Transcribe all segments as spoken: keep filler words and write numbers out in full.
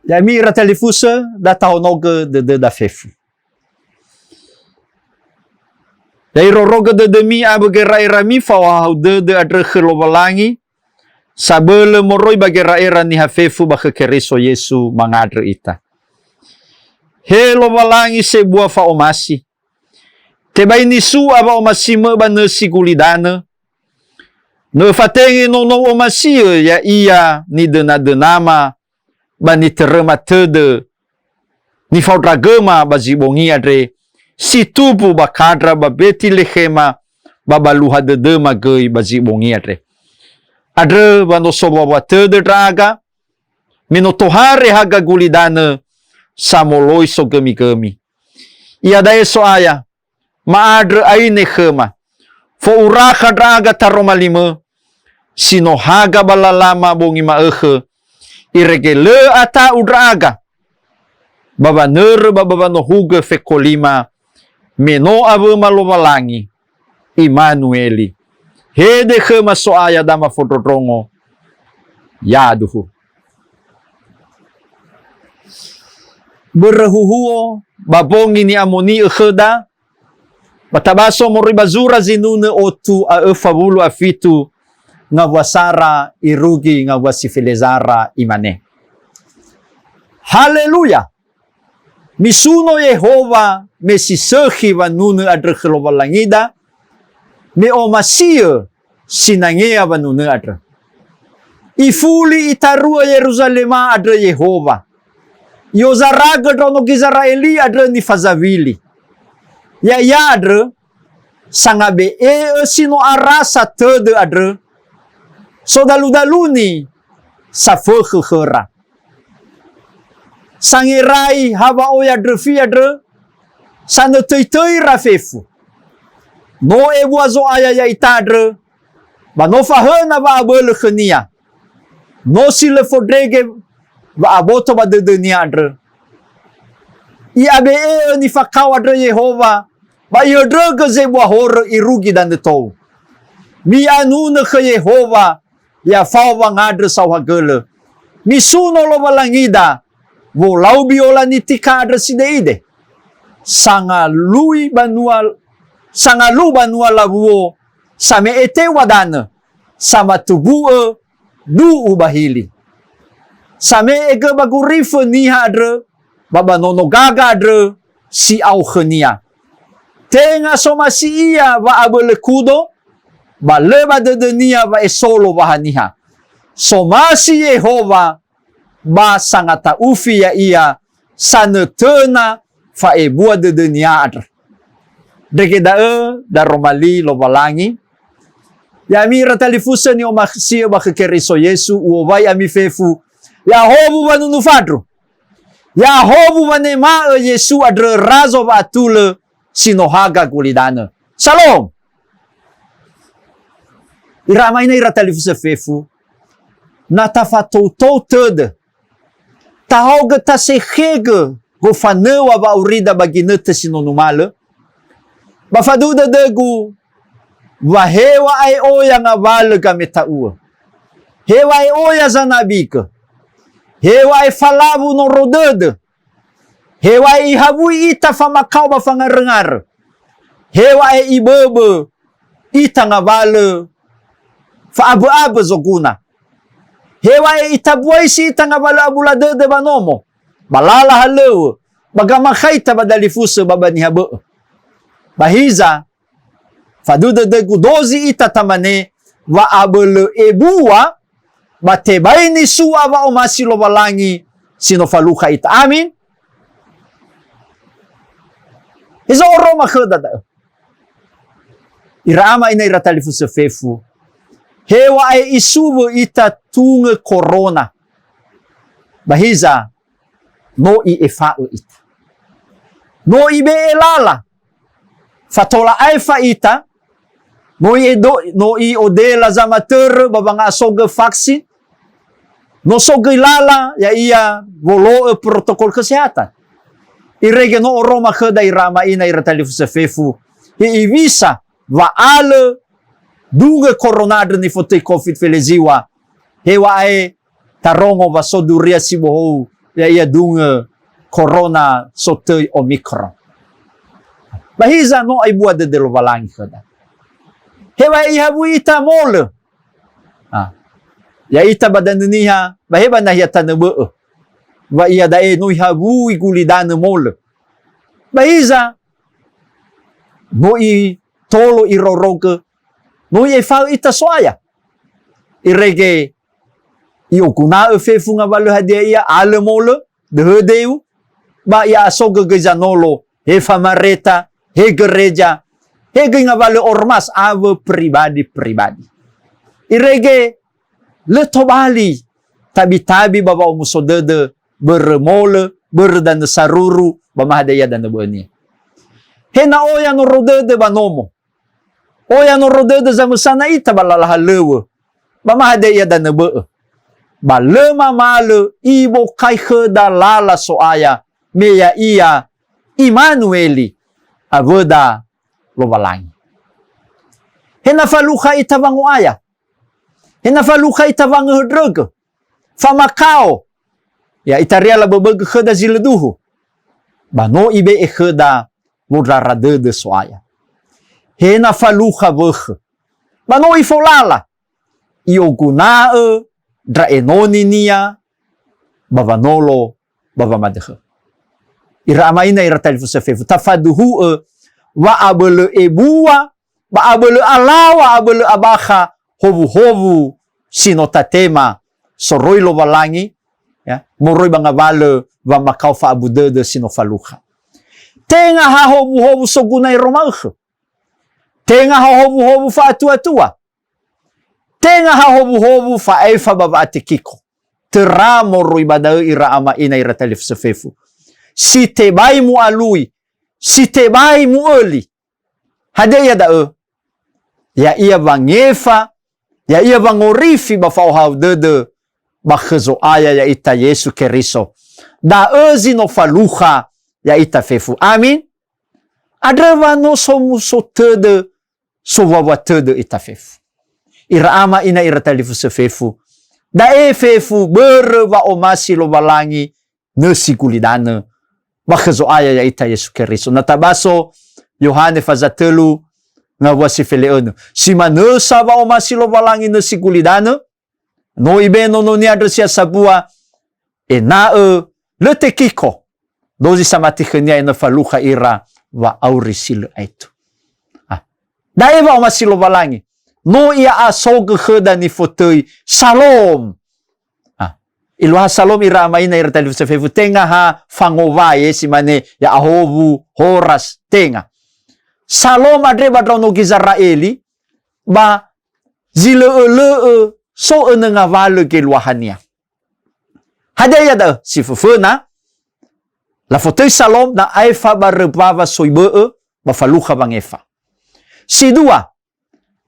Ya'ami ira talifusö, da tahonogö dödöda fefu. Ya irorogö dödömi awö gera'erami fa'ohahau dödö andrö khö Lowalangi, sabölö moroi ba gera'era niha fefu ba khö Keriso Yesu mangandrö ita. He Lowalangi sebua fa'omasi, tebai nisu'a wa'omasimö ba nösi gulidanö, nö fatenge nonou omasi'ö ya'ia nidönadönama ba nitöröma tödö nifaondragöma ba zi bongi andre, si tumbu ba kandra ba Betilehema, ba ba luha dödöma göi ba zi bongi andre. Andrö wa no sowawa tödö ndra'aga, me no tohare haga gulidanö samoloi sogömigömi. Iada'e So'aya, ma'andrö aine khöma. Fo'urakha ndra'aga taroma limö, si no haga ba lalama bongi ma'ökhö, irege lö ata'u ndra'aga, ba wanörö ba ba wanohugö fekolima, me no awöma Lowalangi, Imanueli. Hede khöma So'aya da mafondrondrongo, yaduhu. Börö huhuo ba bongi ni'amoni'ö khöda, ba tabaso moroi ba zura zinunö otu a öfa wulu a fitu, ngawua sara irugi ngawua si felezara, imane, Haleluya! Misuno Yehowa me si sökhi wanunö andrö khö Lowalangida, me omasi'ö sinangea wanunö andrö. Ifuli itaru'ö Yeruzalema andrö Yehowa. I'ozaragö ndraono Gizera'eli andrö nifazawili. Ya'ia andrö, sangabe'e'ö si no arasa tödö andrö, sodaludaluni safökhö khöra. Sangerai ha wa'oya ndröfi andrö, sanötöitöira fefu. No ebua Zo'aya ya'ita andrö, ba no fahöna wa'abölö khönia. No si lö fondrege wa'aboto ba dödönia andrö. I'abe'e'ö nifakao andrö Yehowa, ba ihöndrögö zebua horö irugi danö tou. Mi'anunö khö Yehowa, ya fao wangandrö saohagölö. Misuno Lowalangida, wolau biola nitika andrö side'ide. Sangalui banua, sangalu banua lawuo, same'e tewa danö, samatubu'ö du'u ba hili. Same'e gö ba gurifö niha andrö, ba ba nono gaga andrö si'ao khönia. Tenga somasi ia wa'abölö kudo, ba lö ba dödönia wa'esolo wa haniha. Somasi Yehowa ba sangata'ufi ya'ia sanötöna fa'ebua dödönia andrö. Ndrege da'ö daroma li Lowalangi. Ya'ami ira talifusö ni'omasi'ö ba khö Keriso Yesu, u'owai ami fefu, ya'ahowu wanunu fandru. Ya'ahowu wanema'ö Yesu andrö razo wa'atulö si no haga gulidanö. Salom! Ira ama ina ira talifusö fefu, na tafatoutou tödö, tahaogö tasekhegö gofanöŵa wa'aurida ba ginötö si no numalö, ba faduhu dödögu wa heŵa'ae oya ngawalö gameta'u'ö. Heŵa'ae oya zanabigö. Heŵa'ae falawu noro dödö. Heŵa'ae ihawui ita famakao ba fangaröngarö. Heŵa'ae iböbö ita ngawalö fa'abö'abö zoguna. Heŵa'ae itabuaisi ita ngawalö abula dödö ba nomo, ba lala halöŵö, ba gamakhaita ba dalifusö ba ba niha bö'ö. Ba hiza, faduhu dödögu dozi ita tamane wa'abölö ebua, ba tebai nisu'a wa'omasi Lowalangi si no falukha ita. Amin. Hezo oroma khöda da'ö. Ira ama ina ira talifusö fefu. Heŵa'ae isuwö ita tungö korona. Ba hiza, no i'efa'ö ita. No ibe'e lala. Fatola aefa ita, no i'edo-, no i'odela zamatörö ba wanga'asogö vaksin, no so göi lala, ya'ia wolo'ö protokol kesehatan. Irege no oroma khöda ira ama ina ira talifusö fefu, he'iwisa wa'alö dungö korona andrö nifotöi covid feleziŵa, heŵa'ae tarongo wa so duria si bohou ya'ia dungö korona sotöi Omicron. Ba hiza no aibua dödö Lowalangi khöda. Heŵa'ae Ihawui ita molö. Ah. Ya'ita ba danö niha, ba he ba nahia tanö bö'ö. Wa iada'e no Ihawui gulidanö molö. Ba hiza, no itolo irorogö, no i'efa'ö ita So'aya. Irege i'oguna'ö fefu ngawalö hadia ia, alö molö, döhö deu, ba i'a'asogö göi zanolo, he famareta, he gereja, he göi ngawalö ormas awö pribadi-pribadi. Irege lö tobali tabi-tabi ba wa'omuso dödö börö molö, börö danö saruru, ba ma hadia ia danö bö'önia. He na oya noro dödö ba nomo. Oya noro dödö zamösana ita ba lala halöŵö, ba ma hadia ia danö bö'ö. Ba lö mamalö ibokai khöda lala So'aya, me ya'ia Imanueli, awöda Lowalangi. He na falukha ita wango'aya. He na falukha ita wangöhöndrögö. Famakao. Ya, itaria laböbögö khöda zi lö duhu. Ba no ibe'e khöda wondrara dödö So'aya. He na falukha wökhö. Ba no ifolala. I'oguna'ö ndra enoninia ba wanolo ba wamadöhö. Ira ama ina ira talifusö fefu, tafaduhu'ö wa'abölö ebua, ba abölö alaŵa, abölö abakha, howuhowu si no tatema soroi Lowalangi, ya, moroi ba ngawalö wamakao fa'abu dödö si no falukha. Tenga ha howuhowu soguna ero ma'ökhö. Tenga ha howuhowu fa'atuatua. Tenga ha howuhowu fa'aefa ba wa'atekiko. Töra moroi ba da'ö ira ama ina ira talifusö fefu. Si tebai mu'alui, si tebai mu'öli. Hadia ia da'ö? Ya'ia wangefa, ya'ia wangorifi ba fa'ohahau dödö ba khö Zo'aya ya'ita Yesu Keriso. Da'ö zi no falukha ya'ita fefu. Amin. Andrö wa no somuso tödö, sowawa tödö ita fefu. Ira ama ina ira talifusö fefu. Da'e fefu börö wa'omasi Lowalangi nösi gulidanö ba khö Zo'aya ya'ita Yesu Keriso. Na tabaso Yohane faza tölu ngawua si fele'önö. Si manö sa wa'omasi Lowalangi nösi gulidanö, no ibe'e Nononia andrö si ha sambua, ena'ö lö tekiko dozi samati khönia ena'ö falukha ira wa'auri si lö aetu. Ah. Da'e wa'omasi Lowalangi. No i'a'asogö khöda nifotöi, Salom. Ah. Eluaha Salom ira ama ina ira talifusö fefu, tenga ha fangowae si mane ya'ahowu, horas, tenga. Salom andre ba ndraono Gizera'eli, ba zi lö'ölö'ö so önö ngawalö geluahania. Hadia ia da'ö? Si föföna, lafotöi Salom na aefa ba römbawa soi bö'ö ba falukha wangefa. Si dua,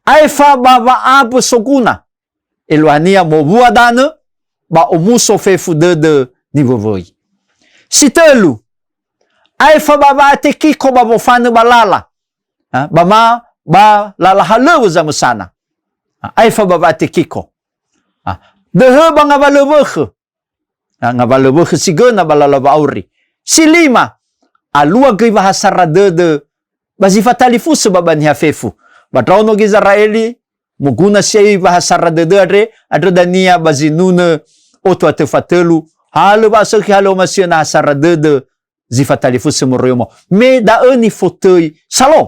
aefa ba wa'ambö soguna, eluahania mowua danö ba omuso fefu dödö niwöwöi. Si tölu, aefa ba wa'atekiko ba wofanö ba lala, ha, ba ma, ba lala halöŵö zamösana. Ha, aefa ba wa'atekiko. Ha, döhö ba ngawalö wökhö. Ha, ngawalö wökhö si göna ba lala wa'auri. Si lima, alua göi wahasara dödö ba zi fatalifusö ba, ba niha fefu. Ba ndraono Gizera'eli, moguna siai wahasara dödö andre, andrö dania ba zinunö oto a töfa tölu, halö wa'asökhi, halö omasi'ö na hasara dödö zi fatalifusö moroi omo. Me da'ö nifotöi Salom.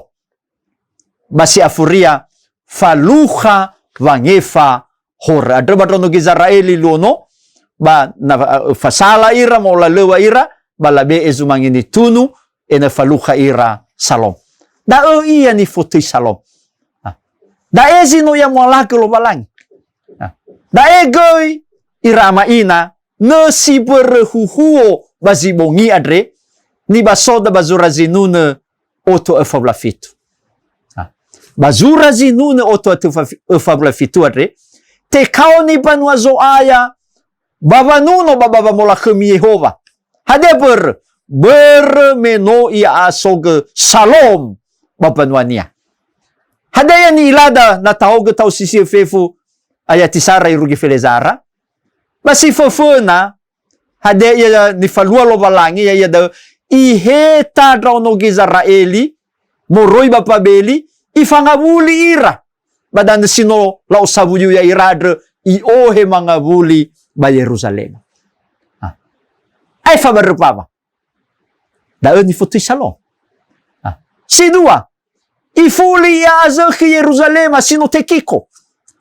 Ba si afuria, falukha wangefa horö. Andrö ba ndraono Gizera'eli luo no, ba na, eh, fasala ira, mo'olalöŵa ira, ba labe'e zumange nitunu, ena'ö falukha ira Salom. Da'ö ia nifotöi Salom. Ah. Da'e zi no i'amualagö Lowalangi. Ah. Da'e göi ira ama ina, nösi börö huhuo ba zi bongi andre, nibasoda ba zura zinunö oto a töfa wulu a fitu. Ha. Ba zura zinunö oto a töfa fi-, a töfa wulu a fitu andre, tekaoni banua Zo'aya ba wanuno ba, ba wamolakhömi Yehowa. Hadia börö? Börö me no i'a'asogö Salom ba mbanuania. Hadia ia ni'ilada na tahaogö ta'osisi'ö fefu ayati sara irugi felezara? Ba si föföna, hadia ia nifalua Lowalangi, ya'ia da'ö, iheta ndraono Gizera'eli moroi ba Babeli, ifangawuli ira ba danö si no la'osawuyu ya'ira andrö, i'ohe mangawuli ba Yeruzalema. Ah. Aefa barö mbawa. Da'ö nifotöi Salom. Ah. Si dua, ifuli ia azökhi Yeruzalema si no tekiko.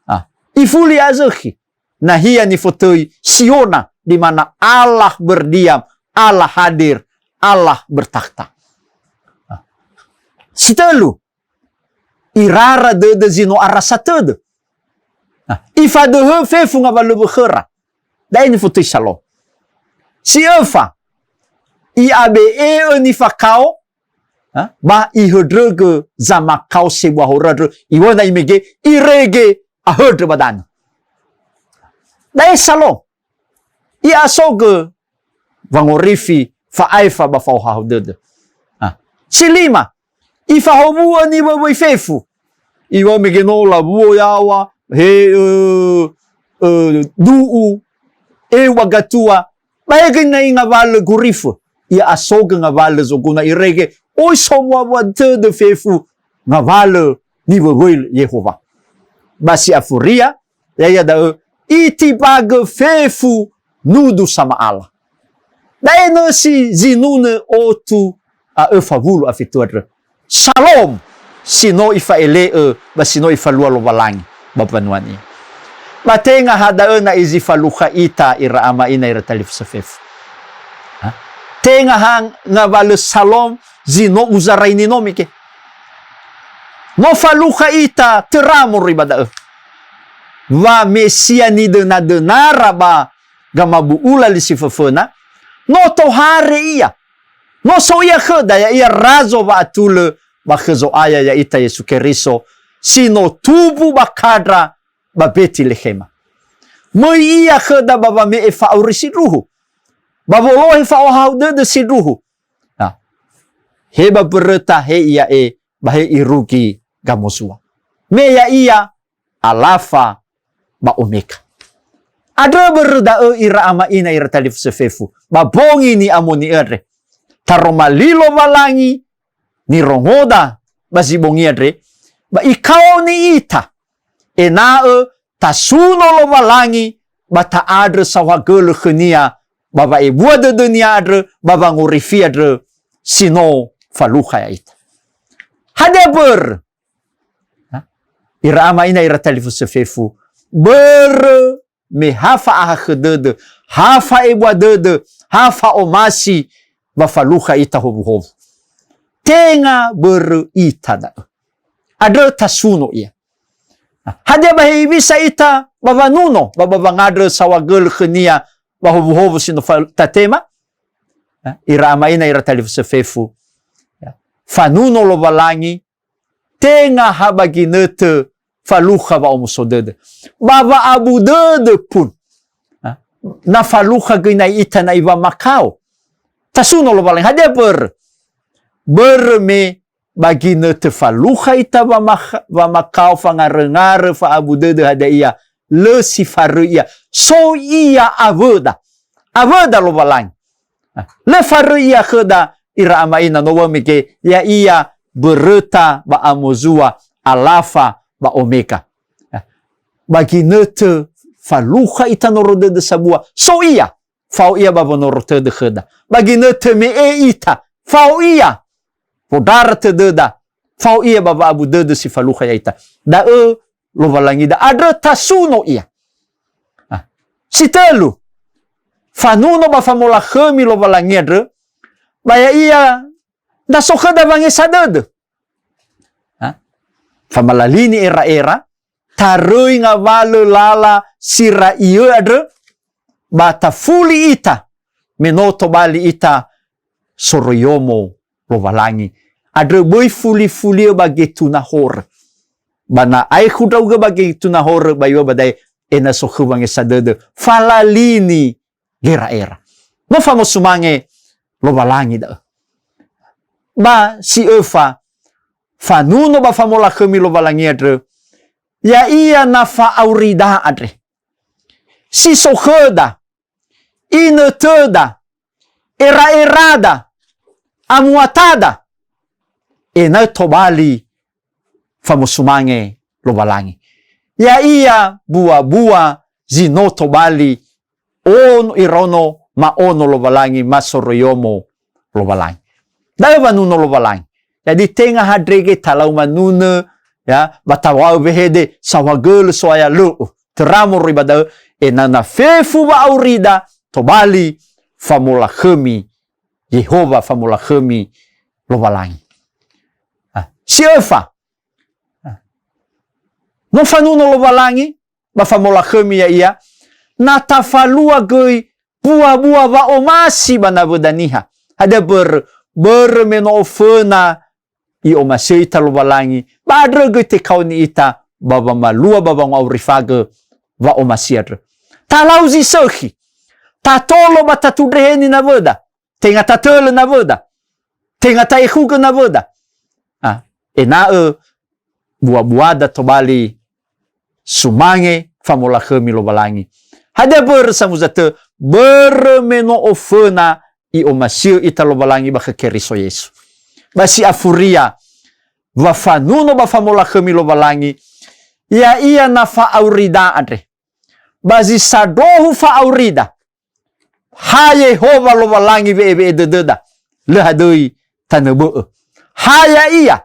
Ah. Ifuli ia azökhi. Nahia nifotöi Siona, di mana Allah berdiam, Allah hadir, Allah bertakhta. Ah. Si tölu, irara dödö zi no arasa tödö. Ah, ifadöhö fefu ngawalö wökhöra. Da'e nifotöi Salom. Si öfa, i'abe'e'ö nifakao, ah, ba ihöndrögö zamakao sebua horö andrö, iŵa'ö na imege, irege ahöndrö ba danö. Da'e Salom. I'asogö wangorifi fa'aefa ba fa'ohahau dödö. Ah. Si lima, ifahowu'ö niwöwöi fefu. Iŵa'ö mege no lawuo yaŵa, he, ö, ö, du'u, eu ba gatua, ba he göi na'i ngawalö gurifö. I'asogö ngawalö zoguna irege, oi sowuawua dödö fefu ngawalö niwöwöi Yehowa. Ba si afuria, ya'ia da'ö, itimbagö fefu nudu sama'ala. Da'e nösi zinunö otu a öfa wulu a fitu andrö. Salom si no ifa'ele'ö ba si no ifalua Lowalangi ba mbanua-Nia. Ba tenga ha da'ö na'i zi falukha ita ira ama ina ira talifusö fefu. Ha? Tenga ha ngawalö Salom zi no uzaraini no mege. No falukha ita töra moroi ba da'ö. Wa Mesia nidöna-dönara ba gamabu'ula li si föföna, no tohare Ia. No so Ia khöda, ya'ia razo wa'atulö ba khö Zo'aya ya'ita Yesu Keriso, si no tumbu ba kandra ba Betilehema. Möi Ia khöda ba wame'e fa'auri sindruhu, ba wolohe fa'ohahau dödö sindruhu. Na, he ba mböröta he Ia e, ba he irugi gamozua. Me Ya'ia alafa ba omega. Andrö börö da'ö ira ama ina ira talifusö fefu, ba bongi ni'amoni'ö andre. Taroma li Lowalangi nirongoda ba zi bongi andre, ba ikaoni ita, ena'ö tasuno Lowalangi ba ta'andrö saohagölö khö-Nia ba wa'ebua dödö-Nia andrö, ba wangorifi andrö si no falukha ya'ita. Hadia börö? Ha? Ira ama ina ira talifusö fefu, börö me ha fa'ahakhö dödö, ha fa'ebua dödö, ha fa'omasi wa falukha ita howuhowu. Tenga börö ita da'ö. Andrö tasuno ia. Hadia ba hewisa ita ba wanuno, ba, ba wangandrö saohagölö khö-Nia ba howuhowu si no fa-, tatema? Ha? Ira ama ina ira talifusö fefu. Ya. Fanuno Lowalangi, tenga ha ba ginötö falukha wa'omuso dödö. Ba wa'abu dödö pun. Ha? Na falukha göi na'i ita na'i wamakao. Tasuno Lowalangi. Hadia börö? Börö me ba ginötö falukha ita wamakha-, wamakao, fangaröngarö, fa'abu dödö hadia ia, lö si faröi ia. So ia awöda. Awöda Lowalangi. Lö faröi ia khöda ira ama ina, no wa'ö mege, ya'ia böröta ba amozua, alafa ba omega. Ba ginötö falukha ita noro dödö sambua, so ia, fao ia ba wonoro tödö khöda. Ba ginötö me'e ita, fao ia, fondrara tödöda, fao ia ba wa'abu dödö si falukha ya'ita. Da'ö Lowalangida andrö tasuno ia. Ah. Si tölu, fanuno ba famolakhömi Lowalangi andrö, ba ya'ia na so khöda wangesa dödö. Ha? Famalalini era'era, taröi ngawalö lala si ra'iö andrö, ba tafuli ita, me no tobali ita soroiyomo Lowalangi. Andrö böi fuli-fuliö ba getuna horö. Ba na aekhu ndra'ugö ba getuna horö, ba iŵa'ö ba da'e, ena'ö so khö wangesa dödö, falalini gera'era. No famosumange Lowalangi da'ö. Ba si öfa, fanuno ba famolakhömi Lowalangi andrö, ya'ia na fa'aurida andre. Si so khöda, inötöda, era'erada, amuatada, ena'ö tobali famosumange Lowalangi. Ya'ia buabua zi no tobali ono, iraono ma'ono Lowalangi, ma soroiyomo Lowalangi. Da'ö wanuno Lowalangi. Jadi tenga ha ndrege talau manunö, ya, ba tawa'ö wehede saohagölö So'aya, lö'ö. Töra moroi ba da'ö, ena'ö na fefu wa'aurida, tobali famolakhömi Yehowa, famolakhömi Lowalangi. Ah, si öfa. Ah. No fanuno Lowalangi, ba famolakhömi Ya'ia, na tafalua göi buabua wa'omasi ba nawöda niha. Hadia börö? Börö me no oföna I'omasi'ö ita Lowalangi, ba andrö göi tekaoni ita ba wamalua ba wango'aurifagö wa'omasi andrö. Talau zi sökhi, tatolo ba tatundreheni nawöda, tenga tatölö nawöda, tenga ta'ekhugö nawöda. Ah, ena'ö buabuada tobali sumange famolakhömi Lowalangi. Hadia börö samuza tö? Börö me no oföna I'omasi'ö ita Lowalangi ba khö Keriso Yesu. Ba si afuria, wa fanuno ba famolakhömi Lowalangi, ya'ia na fa'aurida andre. Ba zi sandrohu fa'aurida, ha Yehowa Lowalangi we'e-we'e dödöda, lö hadöi tanö bö'ö. Ha Ya'ia,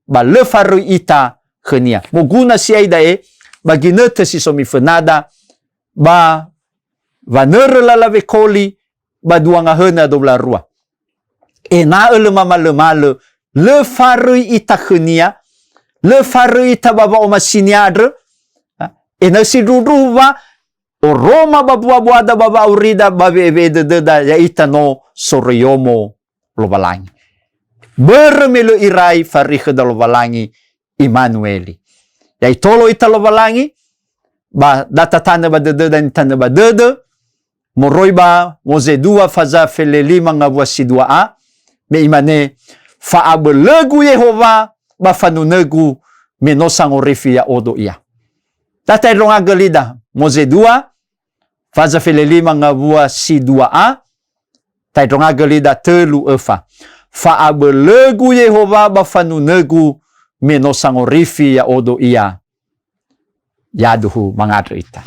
ba lö faröi ita khö-Nia. Moguna si'ai da'e, ba ginötö si so mifönada, ba wanörö lala wekoli, ba dua ngahönö a dua wulu a rua. Ena'ö lö mamalömalö, lö faröi ita khö-Nia, lö faröi ita ba wa'omasi-Nia andrö, ena'ö sindruhundruhu wa oroma ba buabuada ba wa'aurida ba we'e-we'e dödöda, ya'ita no soroiyomo Lowalangi. Börö me lö irai faröi khöda Lowalangi, Imanueli. Ya itolo ita Lowalangi, ba data tanö ba dödöda nitanö ba dödö, moroi ba Moze dua faza felelima ngawua si dua a, me imane, "Fa'abölögu Yehowa ba fanunögu, me no sangorifi ya'odo Ia." Data endrongagö lida, Moze dua, faza felelima ngawua si dua a, taendrongagö lida tölu öfa. "Fa'abölögu Yehowa ba fanunögu, me no sangorifi ya'odo Ia." Yaduhu mangandrö ita.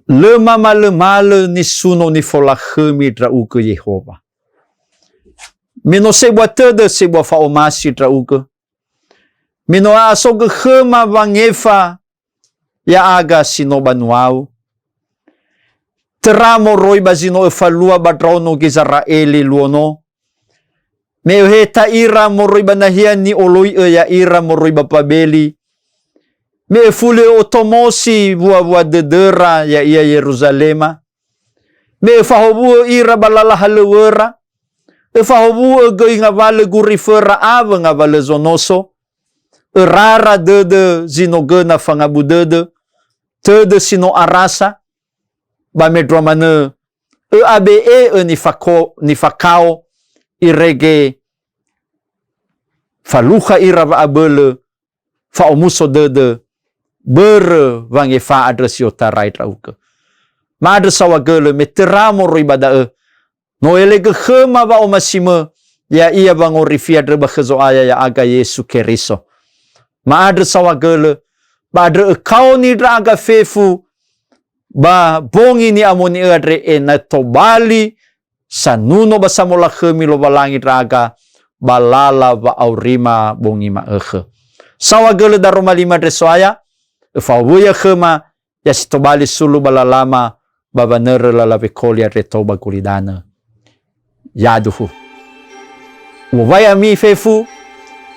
Lö mamalömalö nisuno nifolakhömi ndra'ugö Yehowa. Me no sebua tödö, sebua fa'omasi ndra'ugö. Me no a'asogö khöma wangefa ya'aga si no banuau. Töra moroi ba zi no öfalua ba ndraono Gizera'eli luo no. Me öheta ira moroi ba nahia ni'oloi'ö ya'ira moroi ba Babeli. Me öfuli ö'otomosi wuawua dödöra, ya'ia Yeruzalema. Me öfahowu'ö ira ba lala halöŵöra. Öfahowu'ö göi ngawalö guriföra awö ngawalö zonoso. Örara dödö zi no göna fangabu dödö, tödö si no arasa, ba mendrua manö ö'abe'e'ö nifako-, nifakao, irege falukha ira wa'abölö, fa'omuso dödö, börö wangefa andrö si otarai ndra'ugö. Ma'andrö saohagölö me töra moroi ba da'ö, no elegö khöma wa'omasimö, ya'ia wangorifi andrö ba khö Zo'aya ya'aga Yesu Keriso. Ma'andrö saohagölö, ba andrö ökaoni ndra'aga fefu ba bongi ni'amoni'ö andre, ena'ö tobali sanuno ba samolakhömi Lowalangi ndra'aga ba lala wa'aurima bongi ma'ökhö. Saohagölö daroma lima andre So'aya, öfahowu'ö ia khöma, ya si tobali sulu ba lalama ba wanörö lala wekoli andre tou ba gulidanö. Yaduhu. U'owai ami fefu,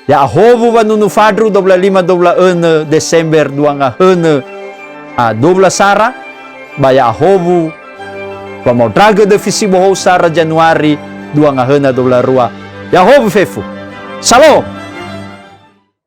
ya'ahowu wanunu fandru dua wulu a lima dua wulu a önö Desember dua ngahönö a dua wulu a sara, ba ya'ahowu wamaondragö döfi si bohou sara Januari dua ngahönö a dua wulu a rua. Ya'ahowu fefu. Salom!